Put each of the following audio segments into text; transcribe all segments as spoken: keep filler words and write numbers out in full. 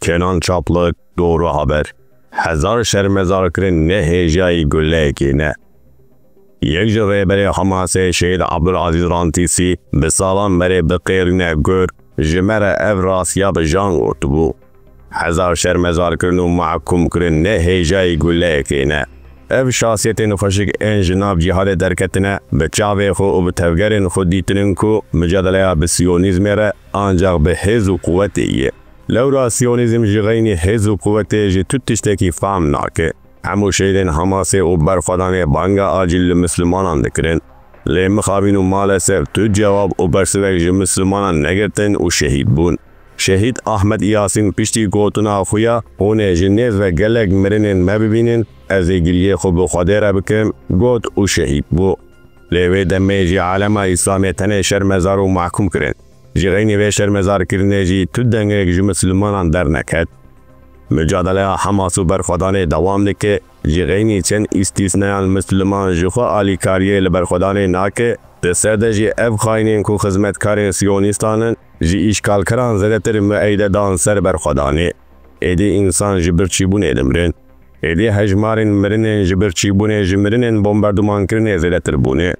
Kenan Çaplık, Doğru Haber. Hezar şermezarkirin ne hêjayî guleyekê ne. Yek ji rêberê Hamasê Şehîd Abdulaziz Rantîsî bi salan berê bi qêrîne got, ji me re ev rastiya bi jan gotibû. Hezar şermezarkirin û mehkûmkirin ne hêjayî guleyekê ne. Ev şahsiyetên xweşik ên ji nav cîhadê derketine, bi çavê xwe û bi tevgerên xwe dîtinin ku micadeleya bi siyonîzmê re ancax bi hêz û quwetê ye. Lewra siyonîzm ji xeynî hêz û quwetê ji tu tiştekî fehm nake. Hemû şehîdên Hamasê û berxwedanê banga acîl li mislimanan dikirin. Lê mixabin û malesef tu cewab û bersivek ji mislimanan negirtin û şehîd bûn. Şehîd Ahmed Yasîn piştî gotina xwe ya, hûn ê ji nêz ve gelek mirinên me bibînin, ez ê giriyê xwe bi Xwedê re bikim, got û şehîd bû. Lê wê demê jî alema Îslamê tenê şermezar û mehkûm kirin. Ji xeynî vê şermezarkirinê jî tu dengek ji mislimanan derneket. Micadeleya Hamas û berxwedanê dewam dike, ji xeynî çend îstîsnayan misliman ji xwe alîkariyê li berxwedanê nake, di ser de jî ev xayînên ku xizmetkarên siyonîstan in, ji îşgalkeran zêdetir mueyde dan ser berxwedanê. Êdî însan ji birçîbûnê dimirin. Êdî hejmarên mirinên ji birçîbûnê ji mirinên bomberdumankirinê zêdetir bûne.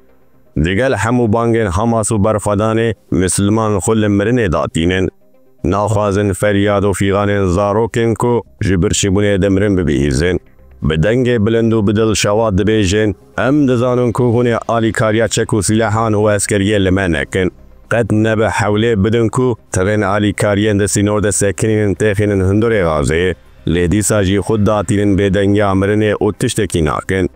Digel hemû bangên Hamas û berxwedanê, misliman xwe li mirinê datînin. Naxwazin feryad û fîxanên zarokên ku ji birçîbûnê dimirin bibihîzin. Bi dengê bilind û bi dilşewat dibêjin, em dizanin ku hûn ê alîkariya çek û sîlehan û eskeriyê li me nekin. Qet nebe hewlê bidin ku tirên alîkariyên di sînor de sekinînin têxînin hundirê Xazeyê. Lê dîsa jî xwe datînin bêdengiya mirinê û tiştekî nakin.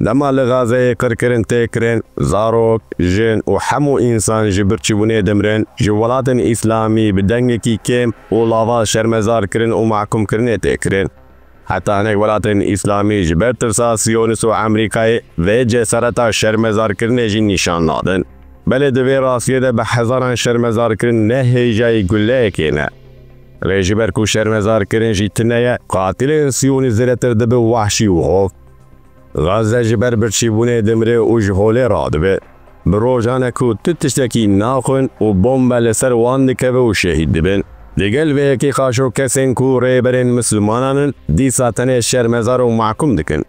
Dema li Xazeyê qirkirin tê kirin, zarok, jin û hemû însan ji birçîbûnê dimirin, ji welatên îslamî bi dengekî kêm û lava şermezarkirin û mehkûmkirinê tê kirin. Heta hinek welatên îslamî ji ber tirsa Siyonîst û Amerîkayê vê cesareta şermezarkirinê jî nîşan nadin. Belê di vê rastiyê de bi hezaran şermezarkirin ne hêjayî guleyekê ne. Lê ji ber ku şermezarkirin jî tune ye, qatilên Siyonîst zêdetir dibin wehşî û hov. Gaze ji ber birçîbûnê dimire û ji holê radibe. Bi rojan e ku tu tiştekî naxwin û bombe li ser wan dikeve û şehîd dibin. Digel vê yekê xaşo kesên ku rêberên mislimanan in, dîsa tenê şermezar û mehkûm dikin.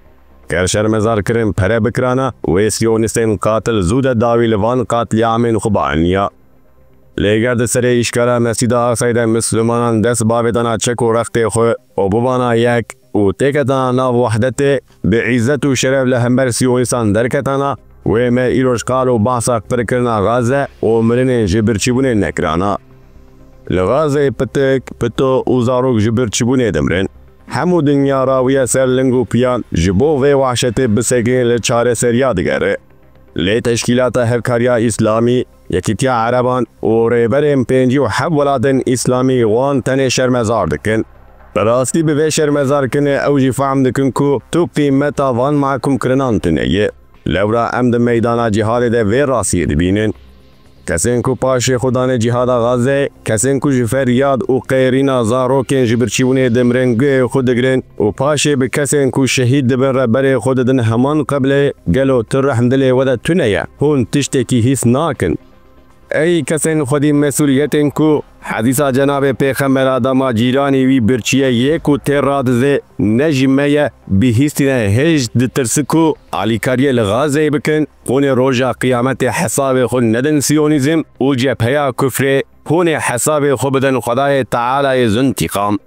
Ger şermezarkirin pere bikirana, wê siyonîstên qatil zû de dawî li van qatlîamên xwe bianiya. Lê ger di serê îşkala Mescîda Aqsayê de mislimanan dest bavêdana çek û rextê xwe û bibana yek û têketana nav wehdetê, bi îzzet û şeref li hember siyonîstan derketana, wê me îroj qal û behsa qirkirina Gaze û mirinên ji birçîbûnê nekirana. Li Gazeyê pitik, pito û zarok ji birçîbûnê dimirin. Hemû dinya rawîye ser ling û piyan ji bo vê wehşetê bisekine li çareseriya digere. Lê Teşkîlata Hevkariya Îslamî, Yekîtiya Ereban û rêberên pêncî û heft welatên Îslamî wan tenê şermezar dikin. Bi rastî bi vê şermezarkirinê ew jî fehm dikin ku tu qîmeta van mehkûmkirinan tune ye. Lewra em di meydana cîhadê de vê rastiyê dibînin. Kesên ku paşê xwe dane cîhada Gazeyê, kesên ku ji feryad û qêrîna zarokên ji birçîbûnê dimirin guhê xwe digirin û paşê bi kesên ku şehîd dibin re berê xwe didin heman qebleyê, gelo tu rehm dilê we de tune ye? Hûn tiştekî hîs nakin. Ey kesên xwedî mesûliyetên ku hedîsa Cenabê Pêxember a dema cîranê wî birçîye yê ku tê radizê, ne ji me ye, bihîstîne hêj ditirsi ku alîkariyê li Gazeyê bikin, hûn ê roja qiyametê hesabê xwe nedin siyonîzm û cepheya kufrê, hûn ê hesabê xwe bidin Xwedayê Tealayê Zintîqam.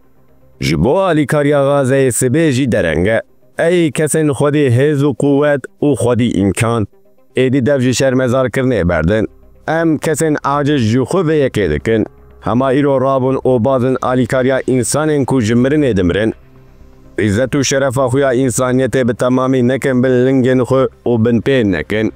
Ji bo alîkariya Gazeyê sibê jî dereng e. Ey kesên xwedî hêz û quwet û xwedî îmkan, êdî dev ji şermezarkirinê berdin. Em kesên aciz ji xwe vê yekê dikin. Hema îro rabûn û bazin alîkariya însanên ku ji mirinê dimirin. Îzzet û şerefa xwe ya însaniyetê bi temamî nekin bin lingên xwe û binpê nekin.